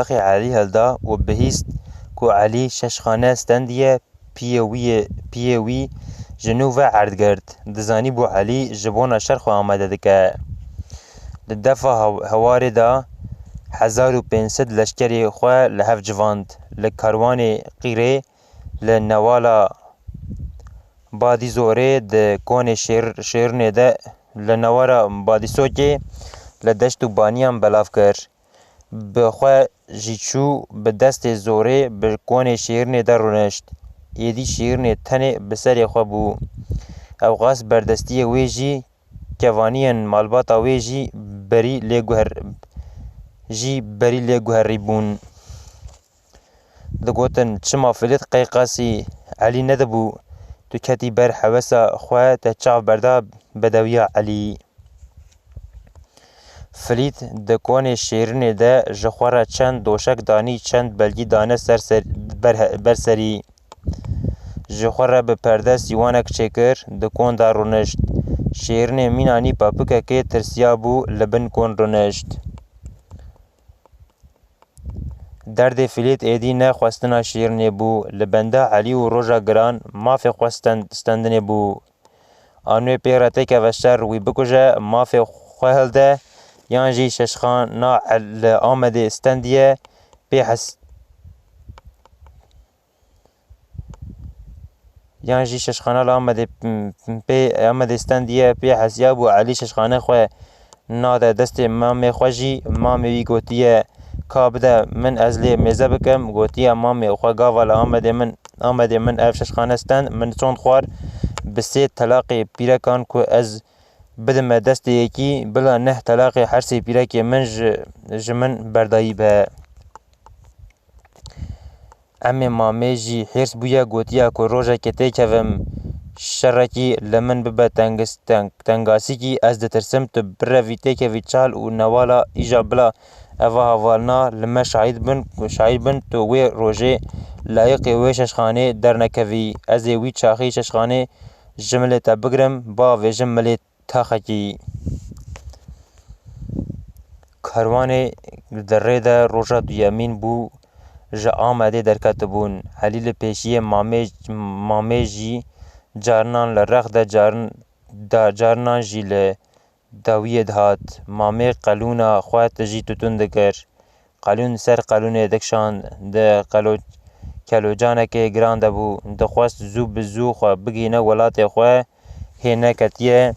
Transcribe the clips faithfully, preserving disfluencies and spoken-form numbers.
Axê Elî hilda û bihîst ku Elî şeşxane stendiye, piyê wî yê, piyê wî ji nû ve erd girt. Dizanîbû Elî ji bona şer xwe amade dike. Di defa hew-, hewarê de hezar û pênc sed leşkerê xwe li hev civand. Li karwanê qîrê, li newala Badîzorê, di konê şêr-, şêrinê de, li newara Badîsokê, li deşt û baniyan belav kir. Bi xwe jî çû, bi destê zorê bi konê şêrinê de rûnişt. Êdî şêrinê tenê bi serê xwe bû. Ewqas berdestiyê wê jî kevaniyên malbata wê jî berî lê guher-, jî berî lê guherî bûn. Digotin, çima Filît qey qasî Elî nedibû, tu ketî ber hewesa xwe, te çav berda bedewiya Elî. Filît di konê şêrinê de ji xwe re çend doşek danî, çend belgî dane ser, ser, ber, ber serî. Ji xwe re bi perde sîwanek çêkir, di kon de rûnişt. Şêrinê mînanî papikekê tirsiyabû, li bin kon rûnişt. Derdê Filît êdî ne xwestina şêrinê bû. Li benda Elî û roja giran mafê xwe stend-, stendinê bû. An wê pê re têkeve şer wî bikuje, mafê xwe hilde, yan jî şeşxana El-, li Amedê stendiye, pê hes-, yan jî şeşxana li Amedê, pê, Amedê stendiye, pê hesiyabû Elî şeşxane xwe nade destê mamê xwe jî. Mamê wî gotiye, ka bide min, ez lê mêze bikim. Gotiye mamê xwe, gava li Amedê min, Amedê min ev şeşxane stend, min çond xwar bi sê telaqê pîrekan ku ez bidime destê yekî, bila neh telaqê her sê pîrekê min ji, ji min berdayî be. Emê mamê jî hêrs bûye, gotiye ku rojekê têkevim, şerekî li min bibe tengis-, teng-, tengasîkî, ez ditirsim tu birevî têkevî çal û newala îja bila eva hevalna li me şahîd bin, şahîd bin tu wê rojê layiqê wê şeşxanê dernekevî. Ez ê wî çaxî şeşxanê ji milê te bigirim, biavêjim milê taxekî. Karwanê di rê de roja duyemîn bû, ji Amedê derketibûn. Elî li pêşiyê mamê, mamê jî carinan li rex de, carin-, da-, carinan jî li dawiyê dihat. Mamê qelûna xwe tijî tutûn dikir. Qelûn ser qelûnê dikişand, di qelo-, kelocanekê giran de bû. Dixwest zû bi zû xwe bigihîne welatê xwe, hê neketiye.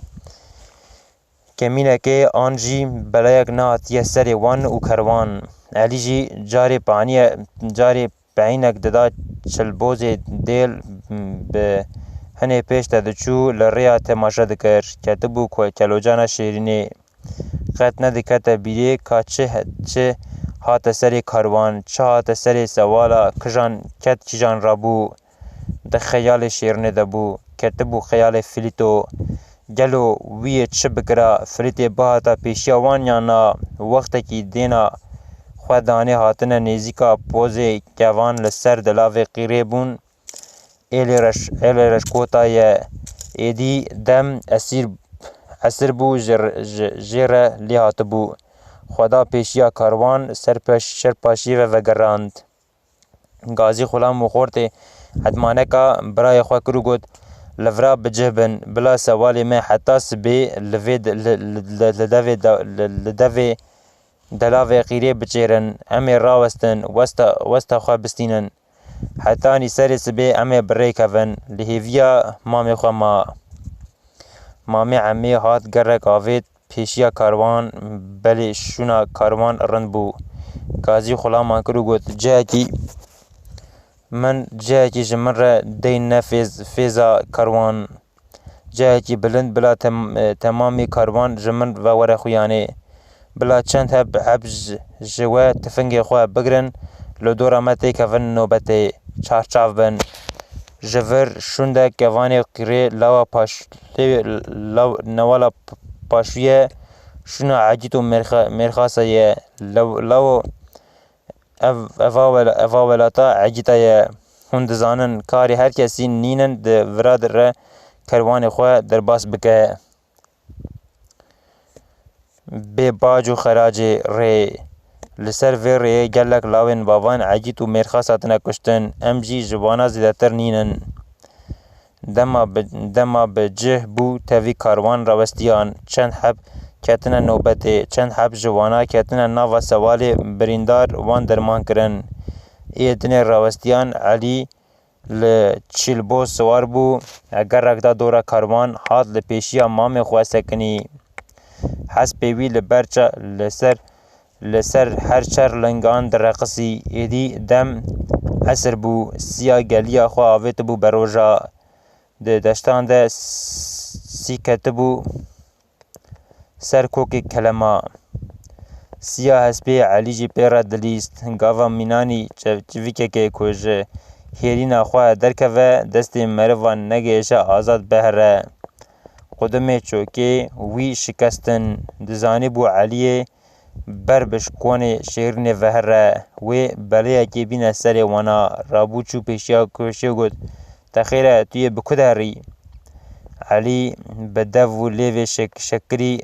Kemînekê an jî belayek nehatiye serê wan û kerwan. Elî jî carê paniye, carê peyînek dida çilbozê dêl, bi hinê pêş de diçû, li rêya temaşe dikir. Ketibû ku kelocana şêrînê. Qet nedikete bîrê ka çi he-, çi hate serê karwan, çi hate serê sewala, kijan ket, kîjan rabû. Di xeyalê şêrinê de bû, ketibû xeyalê Filîto. Gelo wî yê çi bikira, Filîtê bihata pêşiya wan yan na? Wextekî dêna xwe danê hatine nêzîka pozê kevan li ser delavê qîrê bûn. Êlê reş-, êlê reşkota ye. Êdî dem esîr, esir bû, ji, ji, jê re lê hatibû. Xweda pêşiya karwan ser peş-, ser paşiyê ve vegerand. Gazî Xulam û xortê Edmaneka birayê xwe kir û got, li vira bi cih bin, bila sewalê me heta sibê li vê de-, li, li, li, li devê de-, li, li devê delavê qîrê biçêrin. Em ê rawestin, westa, westa xwe bistînin. Hetanî serê sibê em ê bi rê kevin. Li hêviya mamê xwe ma. Mamê Emê hat gerek avêt pêşiya karwan, belê şûna karwan rind bû. Gazî Xulaman kir û got, cihekî min, cihekî ji min re deyne fêz-, fêza karwan. Cihekî bilind bila tem-, e, temamî karwan ji min ve were xuyanê. Bila çend heb, heb ji, ji we tifingê xwe bigirin, li dora me têkevin nobetê, çarçav bin. Ji vir şûnde kevanê qîrê lawa paş-, lê-, law-, newala p-, paşûye, şûna egît û mêrxa-, mêrxasa ye. Law-, lawo ev, eva wel-, eva welata egîta ye. Hûn dizanin, karê her kesî nînin di vira re kerwanê xwe derbas bike. Bê bac û xeracê rê. Li ser vê rêyê gelek lawên bavan Egît û Mêrxas hatine kuştin. Em jî ji wana zêdetir nînin. Dema bi, dema bi cih bû, tevî karwan rawestiyan. Çend heb ketine nobetê, çend heb ji wana ketine nava sewalê, birîndar wan derman kirin. Ê dinê rawestiyan Elî li çîlbo siwar bû, gerek da dora karwan, hat li pêşiya mamê xwe sekinî. Hespê wî li ber ça-, li ser, li ser her çar lingan direqisî. Êdî dem esir bû, siya geliya xwe avêtibû beroja. Di deştan de s-, sî ketibû ser kokê kelema. Siya hespê Elî jî pê re dilîst. Gava mînanî çev-, çivîkekê ku ji hêrîna xwe derkeve, destê merivan negihêje azad bihere. Qudimê çokê wî şikestin. Dizanîbû Eliyê ber bi şikonê şêrînê vehire. Wê beleyekê bîne serê wana. Rabû çû pêşiya koşê got, "Te xêr e, tu yê bi ku de rî?" Elî bi dev û lêvê şek-, şekirî,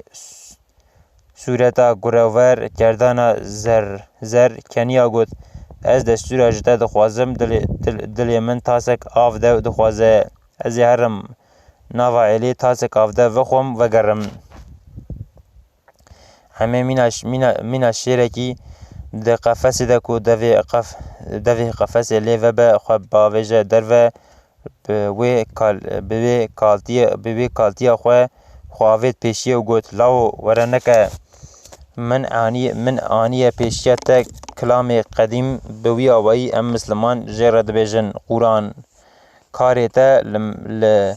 sûreta gurever, kerdana zer, zer, keniya got, "Ez destûra ji te dixwazim, dilê, dil-, dilê min tasek av de dixwaze. Ez ê herim nava êlê, tasek av de vexwim, vegerim." Hemê mîna ş-, mîna, mîna şêrekî di qefesê de ku devê qef-, devê qefesê lê vebe xwe bavêje derve, bi wê kal-, bi wê kaltiyê, bi wê kaltiya xwe, xwe avêt pêşiyê û got, "Lawo, were neke. Min aniye, min aniye pêşiya te kilamê qedîm, bi wî awayî em misliman jê re dibêjin Qûran. Karê te li, li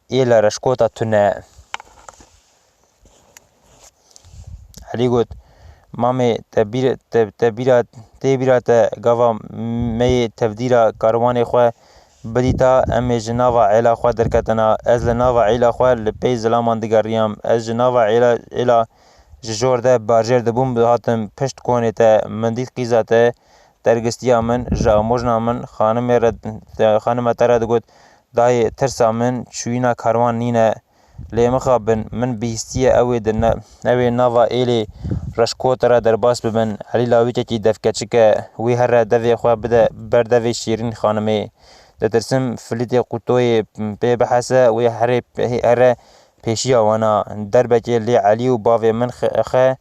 êla reşkota tune." Elî got, "Mamê, te bîr, te, te bîra, tê bîra te gava me yê tevdîra karwanê xwe bidîta, em ê ji nava êla xwe derketina. Ez li nava êla xwe li pey zilaman digeriyam. Ez ji nava êla, êla ji jor de barjêr dibûm, dihatim pişt konê te. Min dît qîza te dergistiya min, ji amojna min xanimê re, xanima te re digot, dayê, tirsa min çûyîna karwan nîne. Lê mixabin, min bihîstiye ew ê di ne-, ew ê nava êlê reşkot re derbas bibin." Elî lawikekî devkeçik e, wî here devê xwe bide ber devê Şêrîn xanimê. Ditirsim filîtê qûtoyê pê bihese, wê herê, here pêşiya wana. Derbekê lê Elî û bavê min xe-, xe,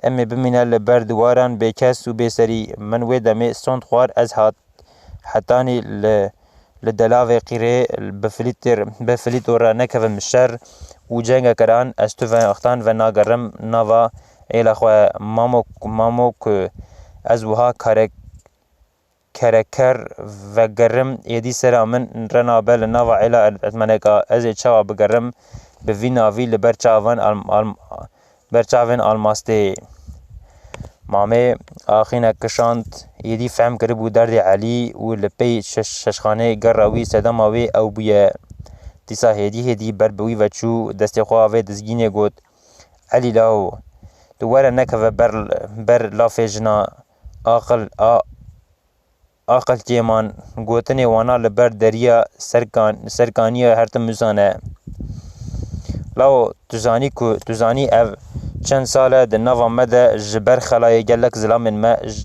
em ê bimîne li ber diwaran bêkes û bêserî. Min wê demê sond xwar, ez hat. Hetanî li, li delavê qîrê bi filîtir, bi filîto re nekevim şer û cengekeran, ez tu ve wextan venagerim nava êla xwe. Mamo, mamo ku ez wiha kare-, kereker vegerim, êdî sera min re nabe li nava êla etmeneka. Ez ê çawa bigerim? Bi vî navî li ber çavan al-, al-, ber çavên almastê. Mamê axînek kişand, êdî fehm kiribû derdê Elî û li pey şeş-, şeşxanê gerra wî, sedema wê ew bûye. Dîsa hêdî hêdî ber bi wî ve çû, destê xwe avê dizgînê, got, "Elî law, tu were nekeve ber, ber lafê jina aqil a, aqil kêman, gotinê wana li ber deriya serkan-, serkaniya her tim muzan e. Lawo, tu zanî ku, tu zanî ev çend sal e di nava me de ji ber xelayê gelek zilamên me j-,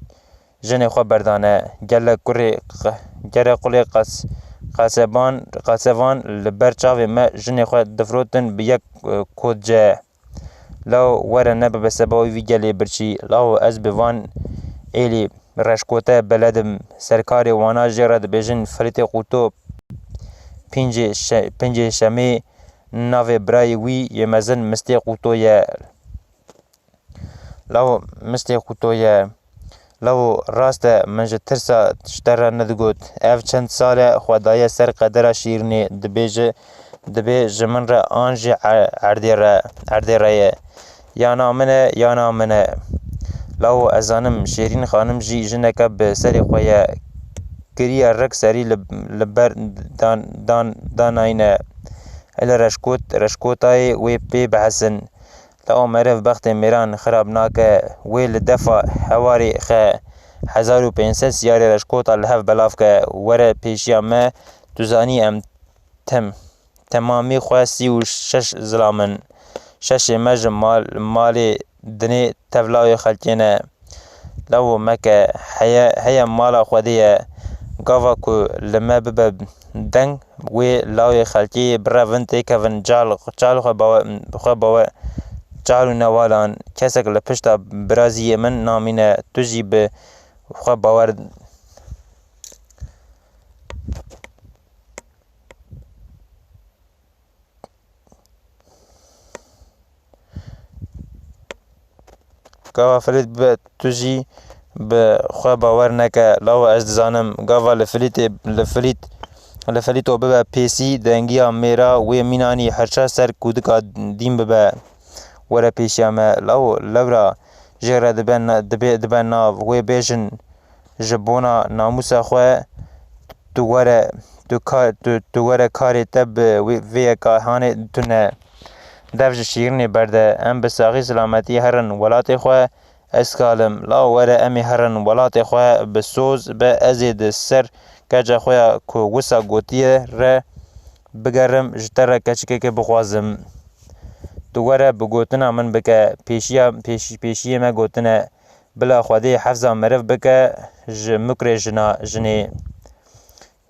jinê xwe berdane. Gelek kurê q-, gere qulê qas-, qaseban, qasevan li ber çavê me jinê xwe difirotin bi yek, e, kotce." Law were nebibe seba wî vî gelê birçî. Law ez bi van êlî reşkote beledim. Serkarê wana jê re dibêjin Filîtê Qûto. Pîncê şe-, pîncê şemê navê birayê wî yê mezin Mistê Qûto ye. Law Mistê Qûto ye. Lawo, rast e, min ji tirsa ji te re nedigot. Ev çend sal e xwe daye ser qedera Şîrînê. Dibêje, dibê ji min re an jî e-, erdê re, erdê re ye. Ya na min e, ya na min e. Lawo, ez zanim, Şêrîn xanim jî jineke bi serê xwe ye. Kiriye rek serî li, li ber dan, dan, danayîne. Ele reşkot, reşkotayê wê pê bihesin. Leo meriv bextê mêran xirab nake, wê li defa hewarê xe hezar û pênc sed siyarê reşkota li hev belav ke, were pêşiya me, tu zanî em tem-, temamî xwe sî û şeş zilam in. Şeşê me ji mal-, malê dinê tevlawê xelkê ne. Lawo meke, heye, heye mala Xwedê ye. Gava ku li me bibe deng, wê lawê xelkê birevin têkevin çal, çal xwe bawe, xwe bawe, çal û newalan. Kesek li pişta biraziyê min namîne, tu jî bi xwe bawer. Gava Filît bibe, tu jî bi xwe bawer neke. Lawo ez dizanim, gava li Filîtê, li Filît, li Filîto bibe pêsî, dengiya mêra wê mînanî herça ser kûdika dîn bibe. Were pêşiya me, lawo lewra jê re dibe na-, dibe, dibe nav, wê bêjin, ji bona namûsa xwe tu were, tu ka-, tu, tu were karê te bi wê, vê yeka hanê tune. Dev ji şîrinê berde, em bi saxî silametî herin welatê xwe, ez kalim, la were em ê herin welatê xwe bi soz be, ez ê di ser keça xwe ya ku wisa gotiye re bigerim, ji te re keçikekê bixwazim. Tu were bi gotina min bike, pêşiya, pêşî-, pêşiyê me gotine, bila Xwedê hefza meriv bike ji mikrê jina, jinê.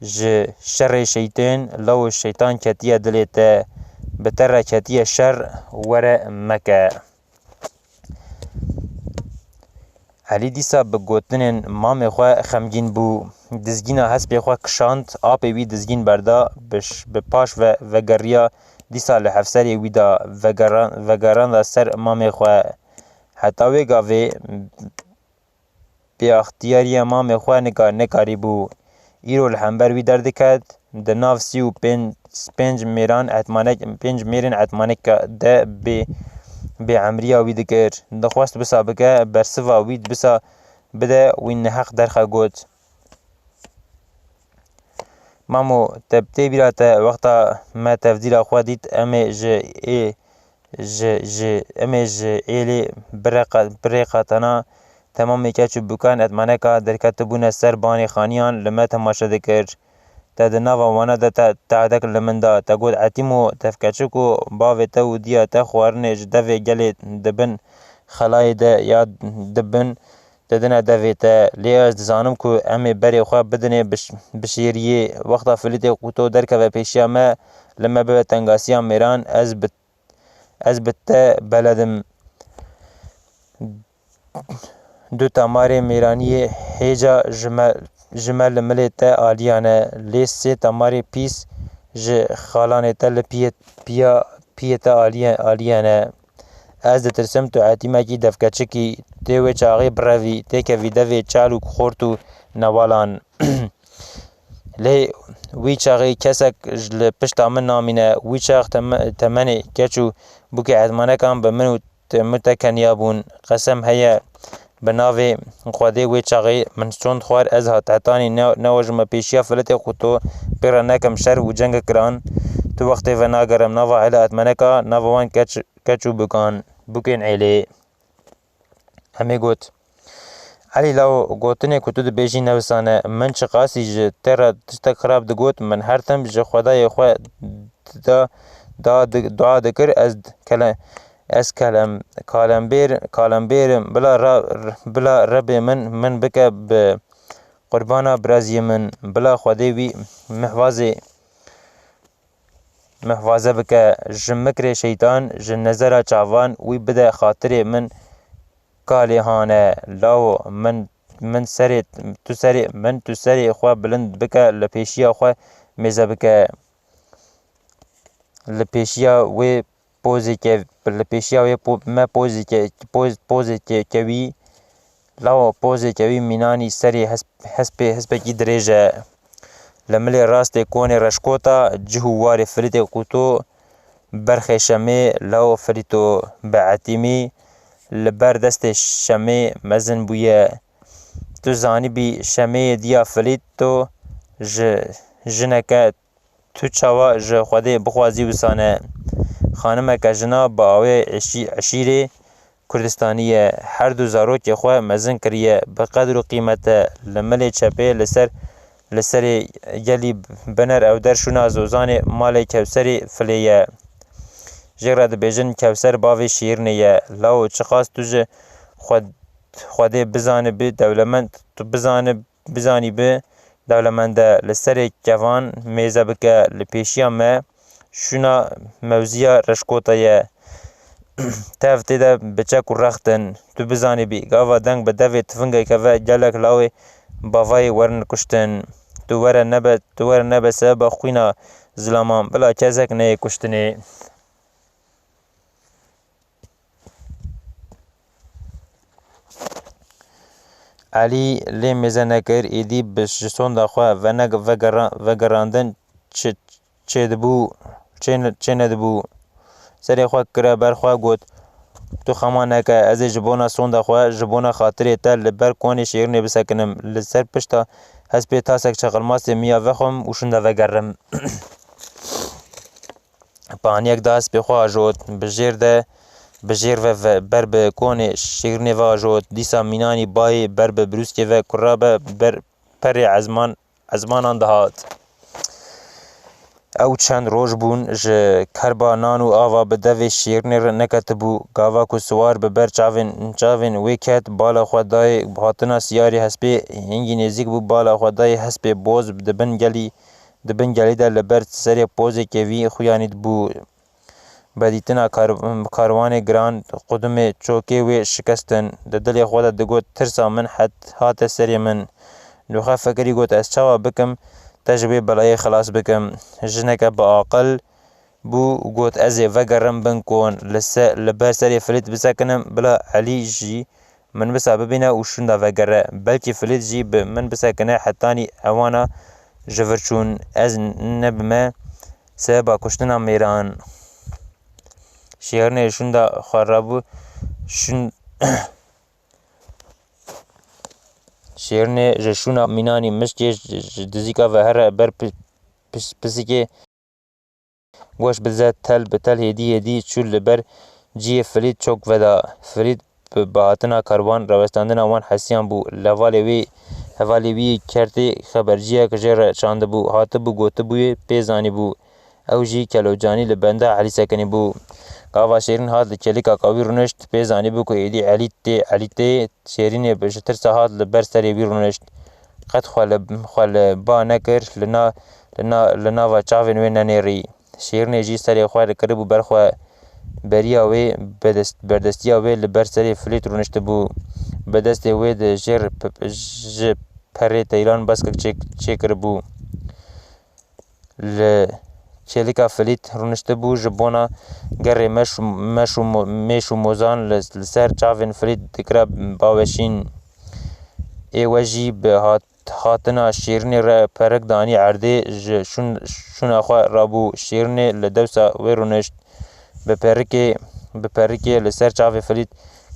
Ji şerê şeytên, lawo şeytan ketiye dilê te, bi te re ketiye şer, were meke. Elî dîsa bi gotinên mamê xwe xemgîn bû. Dizgîna hespê xwe kişand, apê wî dizgîn berda, bi ş-, bi paş ve vegeriya, dîsa li hevserê wî de vegeran-, vegeranda ser mamê xwe. Heta wê gavê bêextiyariya mamê xwe nika-, nekarîbû. Îro li hember wî derdiket, di nav sî û pênc, pênc mêran etmanek, pênc mêrên etmaneke de bê, bêemriya wî dikir. Dixwest wisa bike, bersiva wî wisa bide, wî neheq derxe got. Mamo, te tê bîra te, wexta me tevdîra xwe dît, em ê ji ê ji, ji, em ê ji êlê birê qe-, birê qetana temamê keç û bûkan etmaneka derketibûne ser banê xaniyan li me temaşe dikir. Te di nava wana de te tehdek li min da. Te got, Etîmo, tevkeçik û bavê te û diya te xwarinê ji devê gelê dibin xelayê de ya dibin didine devê te. Lê ez dizanim ku em ê berê xwe bidinê biş-, bişêriyê. Wexta Filîtê Qûto derkeve pêşiya me, li me bibe tengasiya mêran, ez bi Ez bi te beledim. Du tamarê mêraniyê hêca ji me, ji me li milê te aliyane, lê sê tamarê pîs ji xalanê te li piyê, piya, piyê te aliye-, aliyene. Ez ditirsim tu etîmekî devkeçikî, tê wê çaxê birevî, têkevî devê çal û xort û newalan. Lê wî çaxê kesek ji li pişta min namîne, wî çax teme-, temenê keç û bûkê etmanekan bi min û te, min te keniya bûn. Qesem heye bi navê Xwedê wê çaxê min çond xwar ez hat hetanî ne, newajime pêşiya Filitê Quto pê re nekim şer û cengek kiran. Tu wextê venagerim nava hela etmaneka, nava wan keç, keç û bûkan, bûkên êlê. Hemê got, Elî lawo, gotinê ku tu dibêjî newisane. Min çiqasî ji te re tiştek xirab digot, min her tim ji Xwedayê xwe da, da di-, dua dikir, ez kele-, ez kelem-, kalembêr, kalembêr im, bila ra-, bila Rebê min, min bike bi qurbana biraziyê min, bila Xwedê wî mihvazê mihvaze bike, ji mikrê şeytan, ji nezera çavan wî bide xatirê min kalê hane, lawo min, min serê, tu serê, min tu serê xwe bilind bike, li pêşiya xwe mêze bike. Li pêşiya wê pozê ke-, li pêşiya wê po-, me pozê ke-, poz-, pozê ke-, kewî, lawo pozê kewî mînanî serê hesp-, hespê, hespekî dirêj e. Li milê rastê konê reşkota cih û warê Filîtê Quto, berxê Şemê, lawo Filîto bi etîmî li ber destê Şemê mezin bûye. Tu zanîbî Şemê diya Filîto ji jineke Tu çawa ji Xwedê bixwazî wisane? Xanimeke jina bi awê eşî-, eşîrê Kurdistanî ye. Her du zarokê xwe mezin kiriye. Bi qedr û qîmete li milê çepê li ser, li serê gelî biner ew der şûna zozanê malê Kewserê Filê ye. Jê re dibêjin Kewser bavê şîrnê ye. Lawo çiqas tu ji xwe Xwedê bizanibî dewlemend, tu bizanib-, bizanîbî dewlemend e. Li serê kevan mêze bike, li pêşiya me şûna mewziya reşkota ye. Tev tê de bi çek û rext in. Tu bizanibî, gava deng bi devê tifingê keve, gelek lawê bavayê werin kuştin. Tu were nebe, tu were nebe sebeba xwîna zilaman, bila kesek neyê kuştinê. Elî lê mêze nekir, êdî bi ji sonda xwe vene-, vegera-, vegerandin çi-, çêdibû, çê ne-, çênedibû. Serê xwe kire ber xwe, got, "Tu xema neke, ez ê ji bona sonda xwe, ji bona xatirê te li ber konê Şêrînê bisekinim." Li ser pişta hespê tasek çaxilmasê miya vexwim û şûnda vegerim. Paniyek da hespê xwe ajot, bi jêr de, bi jêr ve, ve ber bi konê Şêrînê ve ajot. Dîsa mînanî bayê ber bi brûskê ve kurabe ber perê ezman, ezmanan dihat. Ew çend roj bûn ji kerba nan û ava bi devê Şêrînê re neketibû. Gava ku siwar bi ber çavên, çavên wê ket, bala xwe dayê hatina siyarê hespê hingî nêzîk bû. Bala xwe dayê hespê boz di bin gelî, di bin gelî de li ber serê pozê kevî xuyanî dibû. Bi dîtina kar-, karwanê giran, qudimê çokê wê şikestin. Di dilê xwe de digot, "Tirsa min het hate serê min." Li xwe fikirî, got, "Ez çawa bikim, te ji wê belayê xilas bikim?" Jineke bi aqil bû, got, "Ez ê vegerim bin kon, li se-, li ber serê Filît bisekinim, bila Elî jî min wisa bibîne û şûnda vegere. Belkî Filît jî bi min bisekine, hetanî ewana ji vir çûn, ez nebime sebeba kuştina mêran." Şêrînê şûnda xwe rabû, şûn-, Şêrînê ji şûna mînanî mişkê ji, ji dizîka ve here ber pi-, pis-, pisikê. Goş bidize tel bi tel hêdî hêdî çû li ber cihê Filît çok veda. Filît bi, bi hatina karwan rawestandina wan hesiyan bû. Levalê wî, hevalê wî kertê xeberciyek jê re çandibû. Hatibû gotibûyê pê zanîbû. Ew jî kelocanî li benda Elî sekinîbû. Gava Şêrîn hat li çêlika qawî rûnişt, pê zanîbû ku êdî Elî tê, Elî tê. Şêrînê bi ji tirsa hat li ber serê wî rûnişt. Qet xwe li, xwe li ba nekir, li na, li na, li nava çavên wê nenêrî. Şêrînê jî serê xwe dikiribû ber xwe. Beriya wê, bi dest, berdestiya wê li ber serê Filît rûniştibû. Bi destê wê de jêr p-, ji perê teyran baskek çê, çêkiribû. Li çêlika Filît rûniştibû, ji bona gerê meş û, meş û mo-, mêş û mozan li, li ser çavên Filît dikira baweşîn. Ê we jî bi hat-, hatina Şêrînê re perik danî erdê, ji şûn-, şûna xwe rabû. Şêrînê li dewsa wê rûnişt. Bi perikê, bi perikê li ser çavê Filît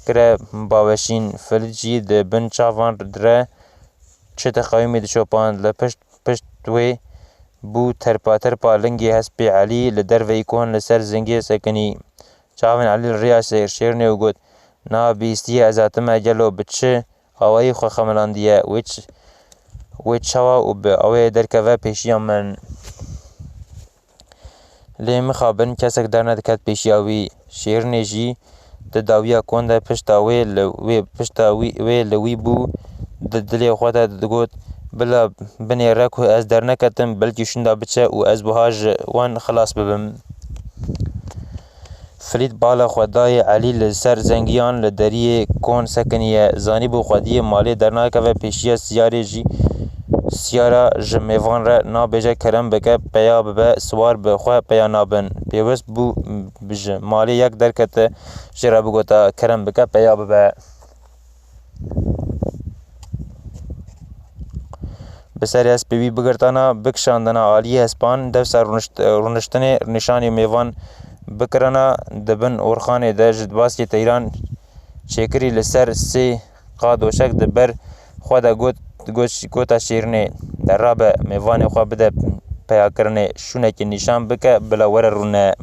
kire baweşîn. Filît jî di bin çavan re çi dixewimî diçopand. Li pişt, pişt wê bû terpa terpa lingê hespê Elî li derveyî kon li ser zingê sekinî. Çavên Elî li rêya Şê-, Şêrînê û got, "Na bihîstiye ez hatime, gelo bi çi awayî xwe xemilandiye? Wê ç-, wê çawa û bi awê derkeve pêşiya min?" Lê mixabin kesek dernediket pêşiya wî. Şêrînê jî di dawiya kon de pişta wê li wê, pişta wî, wê li wî bû, di dilê xwe de digot, "Bila binêre ku ez derneketim, belkî şûnda biçe û ez wiha ji wan xilas bibim." Filît bala xwe dayê Elî li ser zengiyan li deriyê kon sekiniye. Zanîbû xwediyê malê dernakeve pêşiya siyarê jî, siyara ji mêvan re nabêje kerem bike peya bibe, siwar bi xwe peya nabin. Pêwist bû ji malê yek derkete, jê re bigota, "Kerem bike peya bibe." Bi serê hespê wî bigirtana, bikişandina aliyê hespan, dewsa rûnişt-, rûniştinê nîşanî mêvan bikirina, di bin orxanê de ji baskê teyran çêkirî li ser sê qadoşek di ber xwe de got, got, gota Şêrînê, "De rabe, mêvanê xwe bide peyakirinê, şûnekê nîşan bike, bila were rûne."